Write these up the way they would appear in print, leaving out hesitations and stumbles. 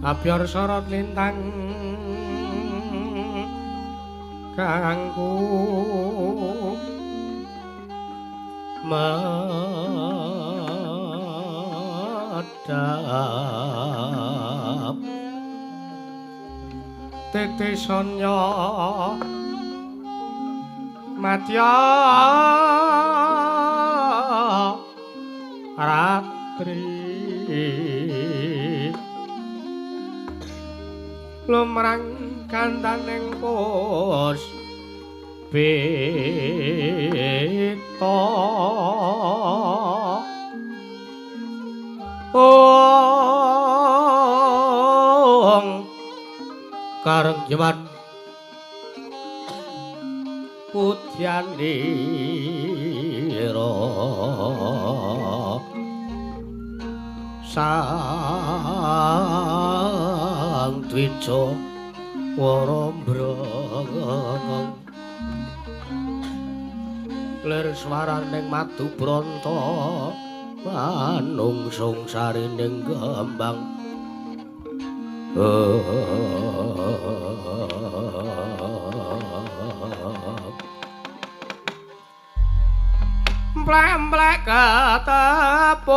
Abyar sorot lintang kangku medhap tetesonya madya ratri lumrang kandaning pos beta ong kareng jewan putyanira sang dwija warambrang lir swaraning madu branta manungsung sarining kembang. Mplek-mplek ketepuk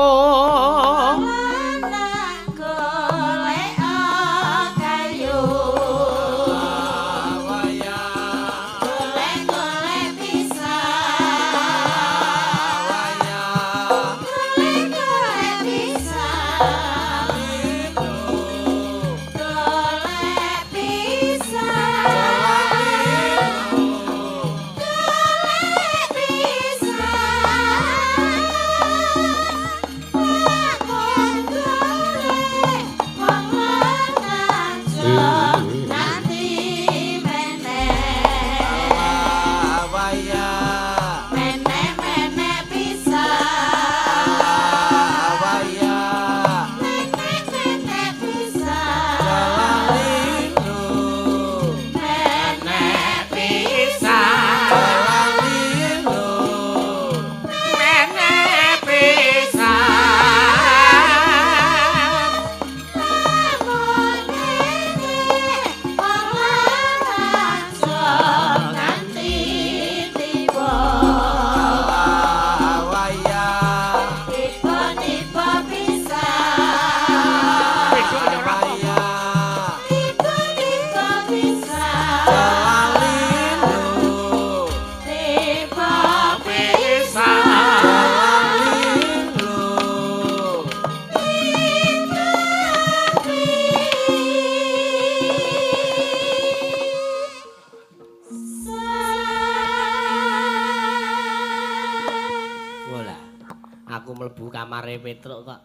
kamare Petruk kok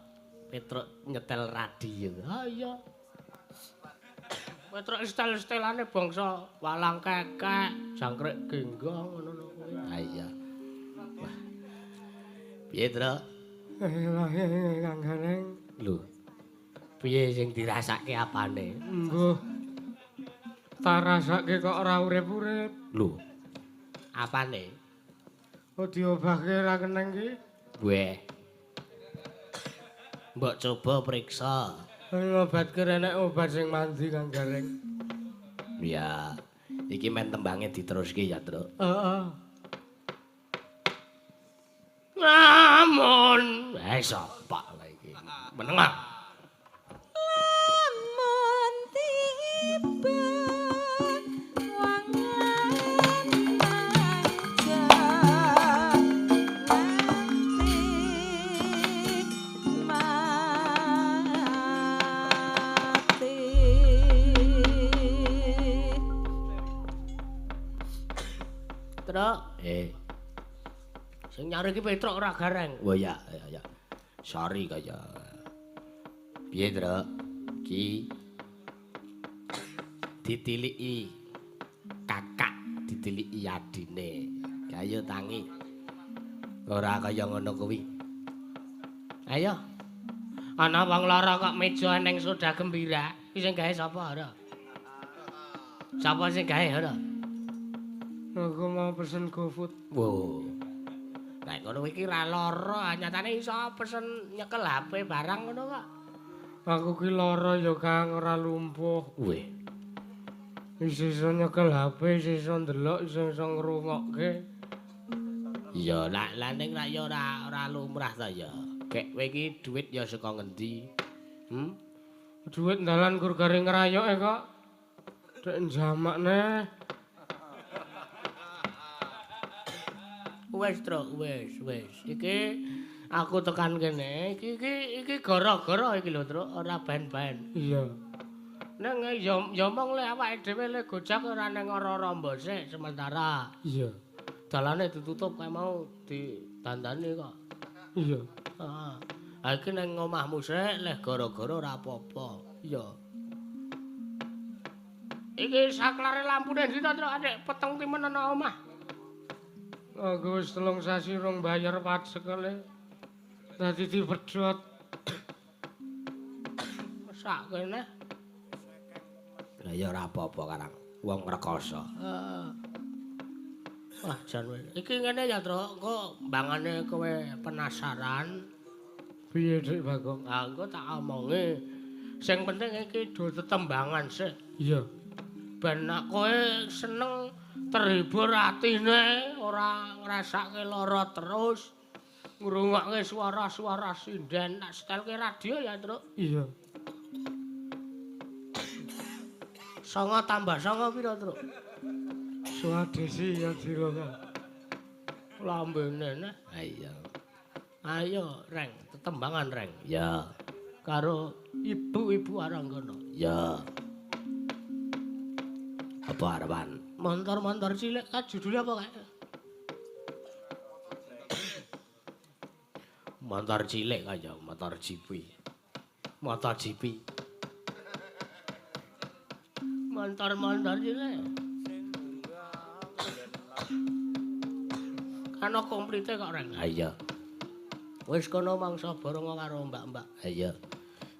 Petruk nyetel radio. Ha iya. Petruk setel-setelane bangsa walang kekek, jangkrik genggong ngono kuwi. Ha iya. Wah. Piye, Truk? Kang Gareng. Lho. Piye sing dirasake apane? Mbuh. Tak rasake kok ora urip-urip. Lho. Apane? Kok diobahke ra keneng ki? Weh. Mbok coba periksa. Ngobatke enek obat sing mandi Kang Gareng. Iya. Iki men tembange diteruske ya, Truk. Heeh. Lamun. Eh sapa lah iki? Menengah. Lamun tiba wong Truk. Sing nyari iki Petruk ora Gareng. Wah ya, ya, ya. Sorry kaya. Piye, Truk? Ki ditiliki kakak, ditiliki adine. Ayo tangi. Ora kaya ngono kuwi. Ayo. Ana wong lara kok meja neng soda gembira. Iki sing gawe sapa ora? Sapa sing gawe ora? Aku mau pesen GoFood. Wo. Nek ngono iki ra lara, nyatane iso pesen nyekel HP barang ngono kok. Aku ki lara ya Kang, ora lumpuh. Weh. Wis iso nyekel HP, wis iso ndelok, iso iso ngrungokke. Iya, lah ning rak ya ora lumrah ta ya. Gek kowe iki dhuwit ya saka ngendi? Hmm? Dhuwit dalan gur garing ngrayoke kok. Dek njamakne. Wis, Truk, wis, wis. Iki aku tekan kene, iki gara-gara iki lho, Truk, ora ben-ben. Iya. Neng ya mong le awake dhewe le gojak ora ning ora-ora mbosek sementara. Iya. Dalane ditutup kae mau didandani kok. Iya. Heeh. Ha iki ning omahmu sik leh gara-gara ora apa-apa. Iya. Iki saklare lampune ndi to, Truk? Adek peteng timen ana omah. Aku wis 3 sasi rong bayar pajak le. Dadi dipedhot. Sak kene. Lah ya ora apa-apa karang wong rekoso. Heeh. Wah, jan wis. Iki ngene ya, Truk, engko mbangane kowe penasaran. Piye, Dik Bagong? Ha engko tak omongi. Sing penting iki do tetembangan sik. Iya. Ben nek kowe seneng terhibur atine, ora ngrasake lara terus. Ngrungokke suara-suara sinden, tak setelke radio ya, Truk. Iya. 9 tambah 9 pira, Truk? Swadesi ya diloka. Lambene neh. Ha iya. Ayo, Reng, tetembangan, Reng. Ya. Karo ibu-ibu Aranggana. Ya. Apa arepan? Montor-montor cilik kan judulnya apa kae? Motor cilik kaya motor GP. Motor GP. Montor-montor cilik. Ana komplite kok, Reng. Ha iya. Wis kono mangsa bareng karo mbak-mbak. Ha iya.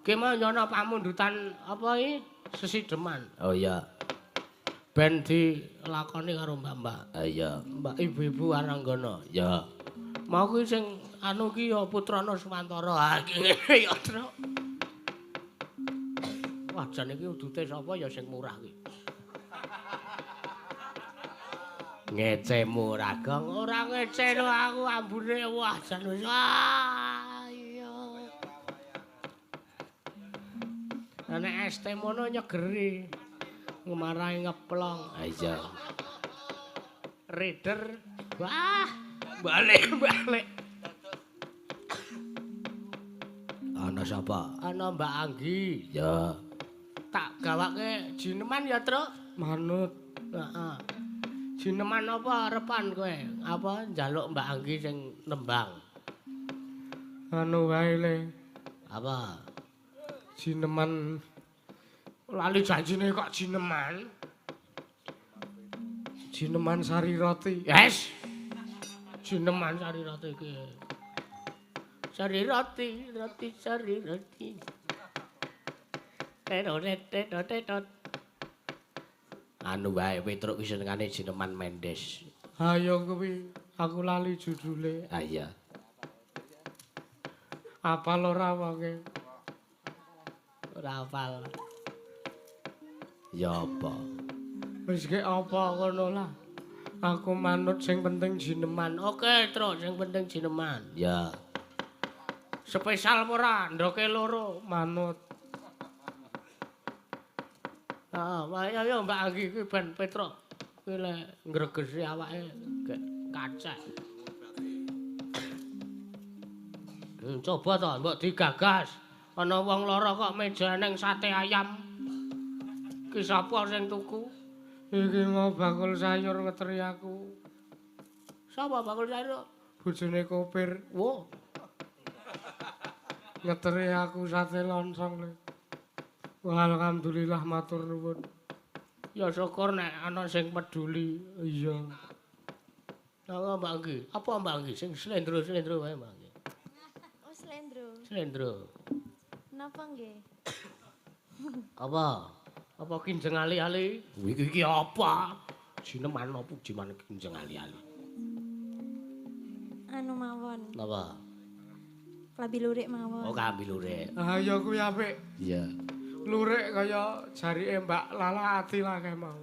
Ki mau nyono pamundutan apa iki? Sesideman. Oh iya. Ben dilakoni karo mbak-mbak. Ha iya. Mbak ibu-ibu Aranggana. Ya. Mau kuwi sing anu ki ya Putrana Sumantara. Ha iki ngene ya, Truk. Wah, jan iki udute sapa ya sing murah ki. Ngece murah, Gong. Ora ngece lho aku ambune. Wah, jan wis. Wah, iya. Nek es teh mono nyegeri. Ngemarai ngeplong. Ha iya. Reader. Wah, balik-balik. Ana sapa? Ana Mbak Anggi. Ya. Tak gawake jineman ya, Truk. Manut. Heeh. Jineman apa arepan kowe? Apa njaluk Mbak Anggi sing nembang? Anu wae le. Apa? Jineman. Lali janjine kok jineman. Jineman sari roti. Yes. Jineman sari roti iki. Sari roti, roti sari roti. Teroret tetot. Anu wae Petruk ki senengane jineman Mendes. Ayo kuwi, aku lali judule. Ah iya. Apal ora wonge? Ora hafal. Ya apa? Wis ki apa ngono lah. Aku manut sing penting jineman. Oke, Truk, sing penting jineman. Ya. Spesial ora? Ndoke loro. Manut. Heeh, ayo Mbak Anggi kuwi ben Petruk. Kuwi lek ngregesi awake gek kacek. Coba to mbok digagas. Ana wong lara kok meja neng sate ayam. Ki sapa sing tuku? Iki mau bakul sayur ngeteri aku. Sapa bakul sayur? Bojone kopir. Wo. Ngeteri aku sate loncong le. Wah, alhamdulillah matur nuwun. Ya syukur nek ana sing peduli. Iya. Apa Mbak Anggi? Apa Mbak Anggi sing slendro-slendro wae Mbak Anggi? Oh, slendro. Slendro. Napa nggih? Apa? Apa kinjeng ali-ali? Iki iki apa? Jineman apa jiman kinjeng ali-ali? Anu mawon. Napa? Klambi lurik mawon. Oh, klambi lurik. Ah ya kuwi apik. Iya. Lurik kaya jarike Mbak Lala ati lah kae mau.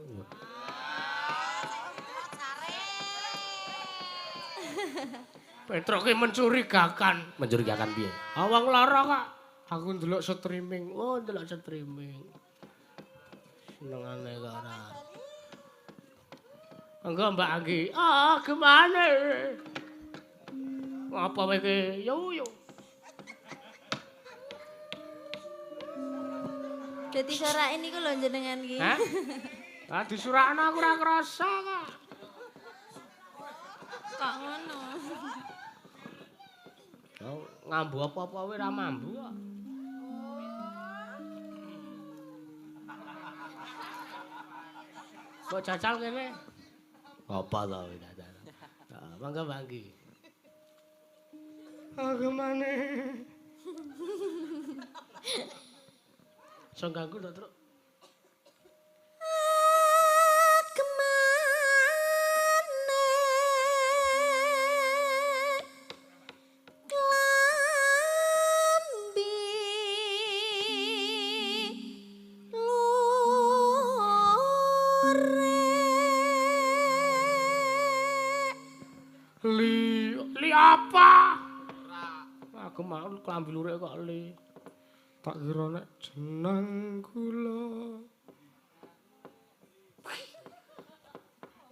Petruk ki mencurigakan. Mencurigakan piye? Ah wong lara kok. Aku ndelok streaming. Oh, ndelok streaming. Senengane kok ora. Enggak Mbak Anggi. Ah, gimana? Apa kowe iki? Yo yo. Dadi sorake niku lho jenengan iki. Hah? Ah disurakno aku ora krasa kok. Kok ngono? Oh, ngambu apa-apa wae ora mambu kok. Kok jajal kene? Apa to jajal? Heeh, mangga Mbak Anggi. Aku maneh. Iso ganggu to, Truk? Li, li apa? Aku mau klambi lurik kok li. Tak kira nek jeneng kula.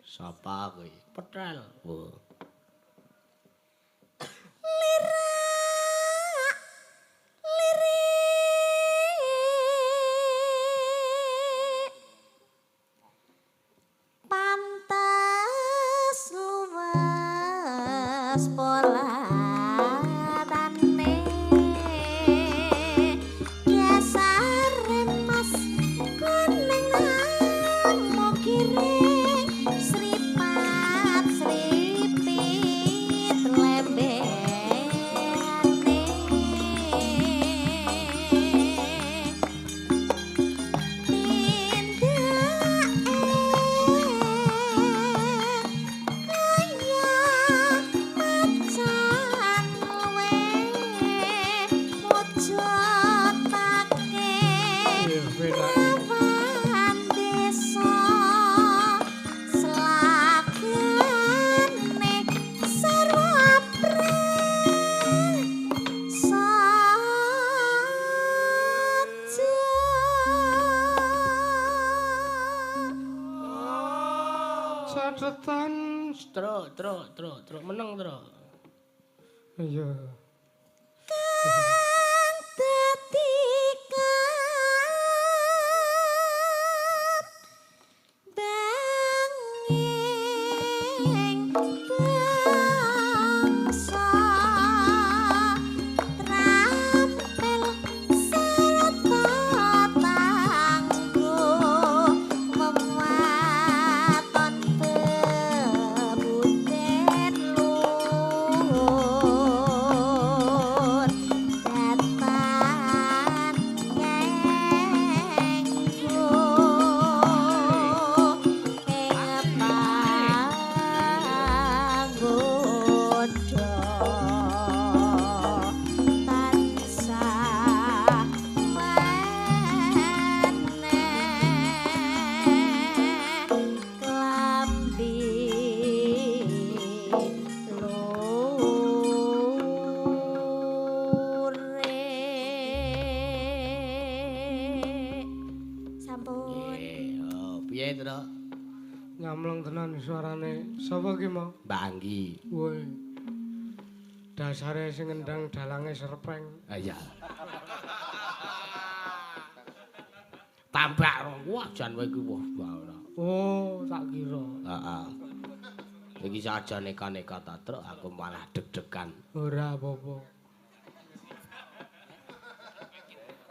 Sapa kowe? Petel. Oh. Lirak lirik pantes luwes polatane dasare mas kuning namo kiring sripat sripit lembene tindake kaya macan luwe mujudake Iya, penak. Rawan desa selagane sarwa prasaja. Catetan. Truk, truk, truk, truk meneng, Truk. Iya. Kang dadi kambanging bangsa trampil sarta tangguh mewaton bebuden luhur datan kenggo ing panggoda tansah meneh klambi lurik. Sampun. Oh, piye, Truk? Nyamleng tenan suarane. Sapa ki mau? Mbak Anggi. Woi. Dasare sing ngendang dalange serpeng. Ah iya. Tambak wah jan kowe iki wah ora. Oh, tak kira. Heeh. Iki saja neka-neka ta, Truk, aku malah deg-degan. Ora apa-apa.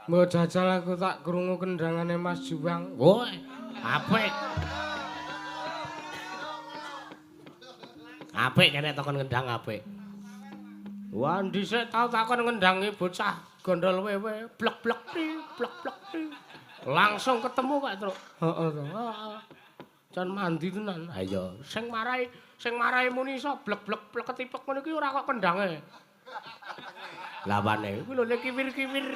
Mbok jajal aku tak krungu kendangane Mas Juwang. Woi, apik. Apik kene takon ngendang apik. Wah, dhisik tau takon ngendangi bocah gondol wewe, blek-blek ti, blek-blek ti. Langsung ketemu Pak Truk. Heeh to. Heeh. Jan mandi tenan. Ayo, Sing marai muni iso blek-blek plek ketipek ngono iki ora kok kendange. Lawane kuwi lho kiwir-kiwir.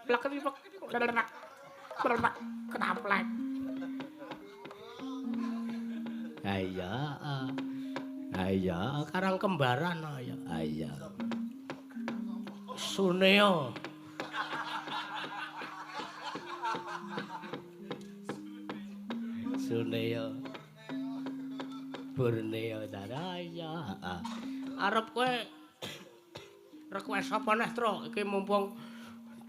Plek plek plek ketaplek. Ayo. Ayo karang kembaran ayo. Ayo. Suneo. Suneo. Borneo daraya. Arep kowe request apa neh, Tru? Iki mumpung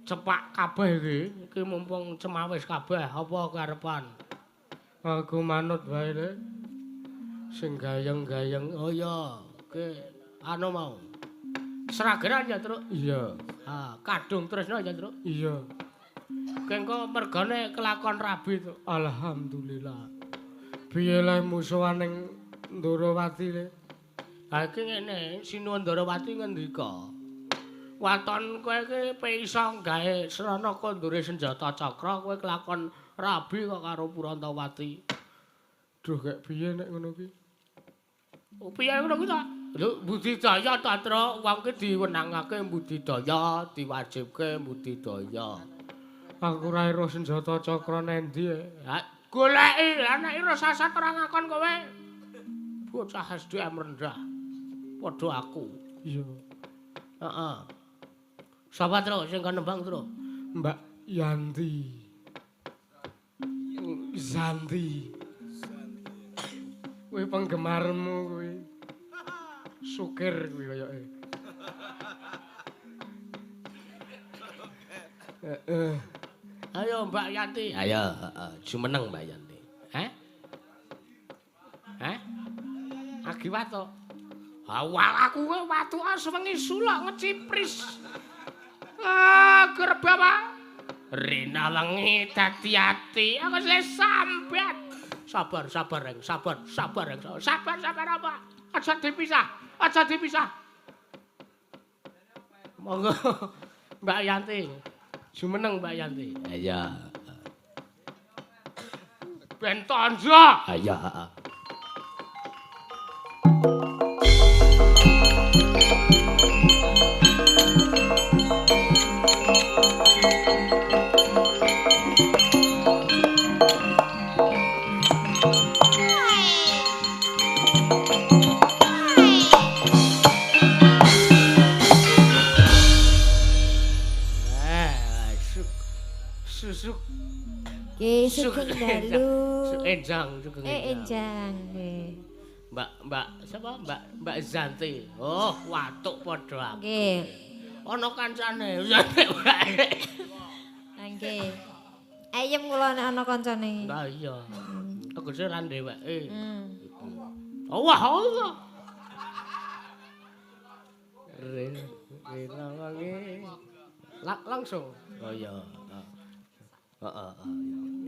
cepak kabeh iki, iki mumpung cemawis kabeh, apa karepan? Aku manut wae, Le. Sing gayeng-gayeng. Oh iya, iki anu mau. Sragenan ya, Tru? Iya. Ha, kadung tresno ya, Tru? Iya. Ki engko mergane kelakon rabi, Tru. Alhamdulillah. Piye le musuhan ning Ndorowati le? Ha iki ngene, Sinuwun Ndorowati ngendika. Waton kowe iki pe iso gawe srana kondure senjata cakra, kowe kelakon rabi kok karo Purantawati. Duh, kek piye nek ngono ki? Piye ngono kuwi ta? Lho, budidaya ta, Tru? Wong ki diwenangake budidaya, diwajibke budidaya. Aku ora ero senjata cakra nendi. Ha, goleki, lah nek ira sasat ora ngakon kowe. Bocah SDM rendah. Padha aku. Iya. Heeh. Sapa, Tru, sing kon nembang, Tru? Mbak Yanti. Zanti. Kuwi penggemarmu kuwi. Sukir kuwi koyoke. Heeh. Ayo Mbak Yanti. Ayo, heeh, jumeneng Mbak Yanti. Heh? Heh? Agi watuk. Awal aku kowe watuke sewengi suluk ngecipris. Ah, gereb apa? Rina wengi dadi ati, aku wis sambat. Sabar, sabar, Reng, sabar, sabar, Reng. Sabar, sabar apa? Aja dipisah, aja dipisah. Monggo Mbak Yanti. Jumeneng Mbak Yanti. Iya. Ben tonjo. Iya, heeh. Nggih, sugeng dalu. Enjang, sugeng enjang. Nggih. Mbak, Mbak sapa? Mbak, Mbak Zanti. Oh, watuk padha aku. Nggih. Ana kancane. Nggih. Ayem kula nek ana kancane. Lah iya. Tegese ra dheweke. Wah, Allah. Rena wangi. Langsung. Oh iya. Heeh,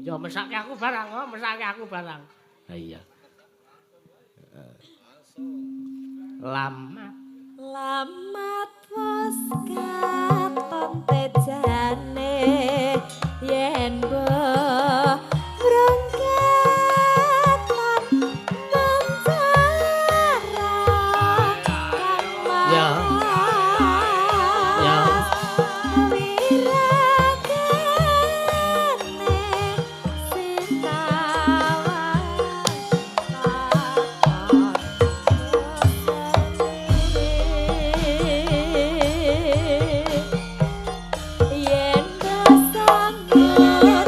ya mesake aku barang, oh, mesake aku barang. Ha iya. Lamat. Lamat wis katon tejane yen brongket lan mancara kang mas. Ya. Ya. Yen besangut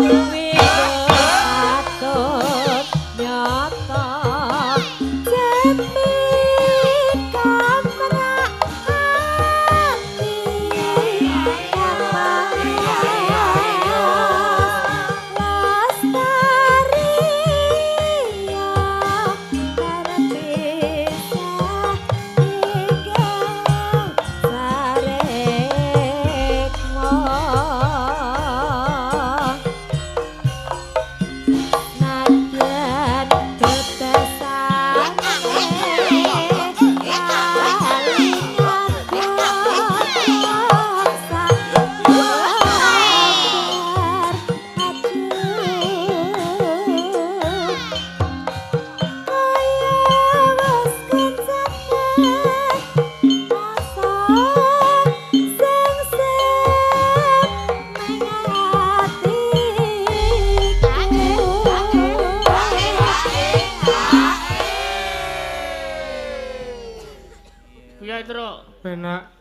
Petruk? Penak.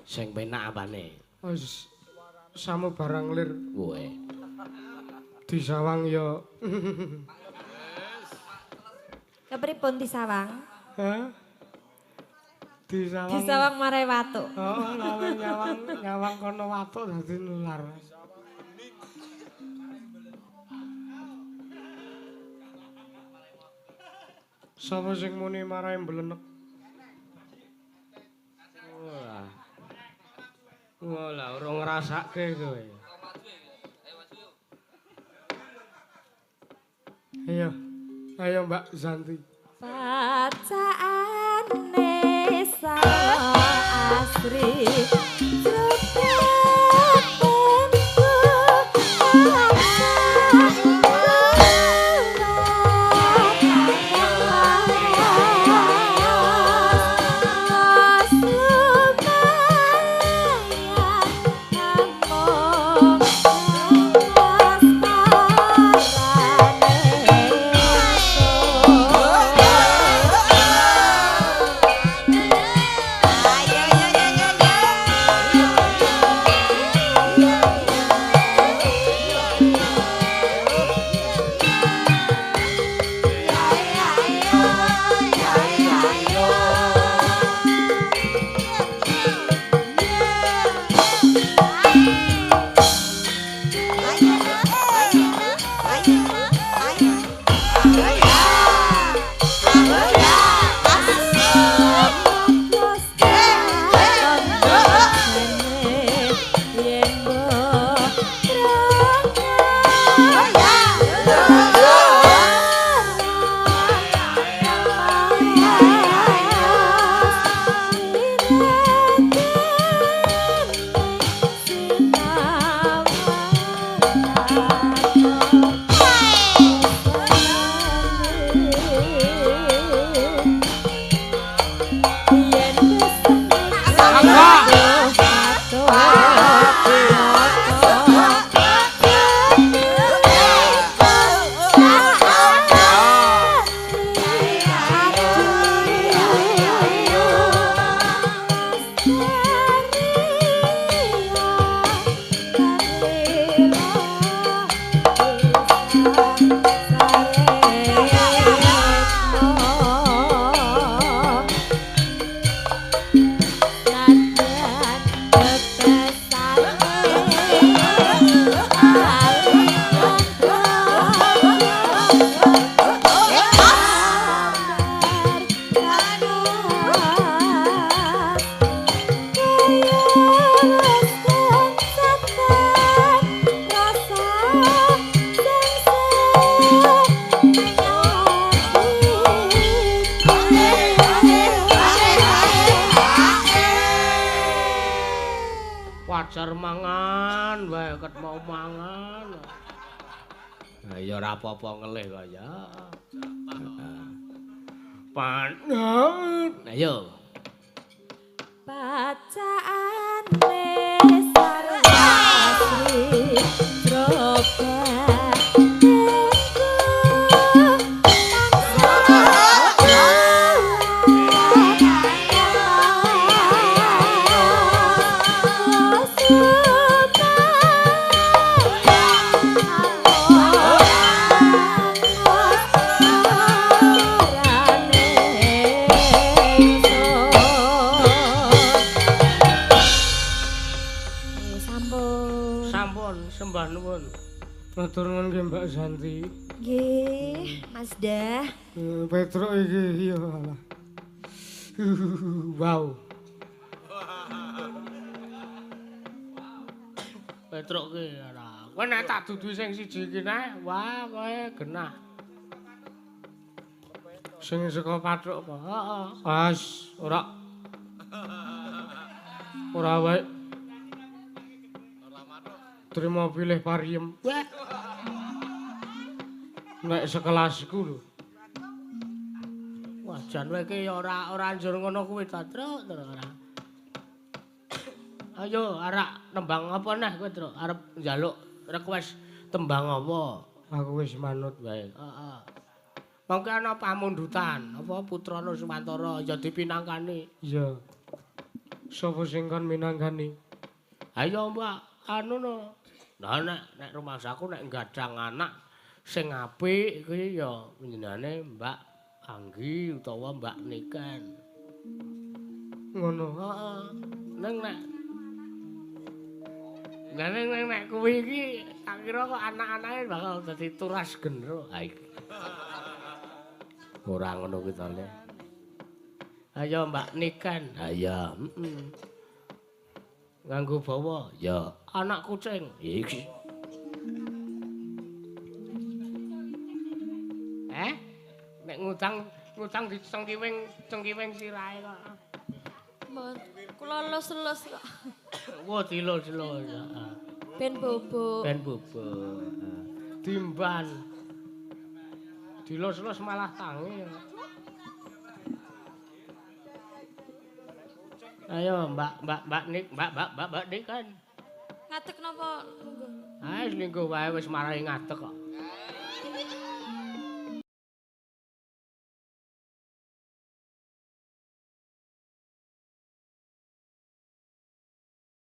Sing penak apane? Wis samu barang lir. Kowe. Disawang ya. Kepripun disawang? Hah? Disawang. Disawang marai watuk. Oh, nyawang nyawang kono watuk dadi nular. Sapa sing muni marai mblenek? Wah. Wah, lah ora ngrasake kowe. Ayo. Ayo Mbak Zanti. Bacaane salah asri. Wajar mangan wae ket mau mangan. Lah ya ora apa-apa ngelih kaya. Pan. Ayo. Bacaane sarwasri Sembah nuwun. Matur nuwun nggih Mbak Santi. Nggih, Mas Dah. Petruk iki ya alah. Wow. Petruk ki ora. Kowe nek tak dudu sing siji iki neh, wah kowe genah. Sing saka pathuk apa? Heeh. As, ora. Ora wae. Terima pilih pariem. Wah. Nek sekelasku lho. Wah, jan kowe iki ya ora njur ngono kuwi ta, Truk, Truk ora. Ayo arak nembang apa neh kowe, Truk? Arep njaluk request tembang apa? Aku wis manut wae. Heeh. Mongke ana pamundutan, apa putra Nuswantara ya dipinangkani. Iya. Sapa sing kon minangkani? Ayo Mbak, anu no. Nah nek rumangsaku nek nggadang anak sing apik kuwi ya panjenengane Mbak Anggi utawa Mbak Niken. Ngono. Heeh. Ning nek Lah ning nek kuwi iki tak kira kok anak-anake bakal dadi turas gendro. Ha iki. Ora ngono kuwi to, Le. Ayo Mbak Niken. Ha iya, heeh. Nganggo bawa? Ya, anak kucing. Iki. Eh? Nek ngutang dicengkiwing, cengkiwing sirahe kok. Mbon, kula lus-lus kok. Wah, dilus-lus. Heeh. Ben bobok. Ben bobok. Dimban. Dilus-lus malah tangi. Ayo Mbak, Mbak, Mbak Nik, Mbak, Mbak, Mbak, Mbak Nik kan. Ngadeg napa lungguh? Ah, lungguh wae wis marahi ngadeg kok.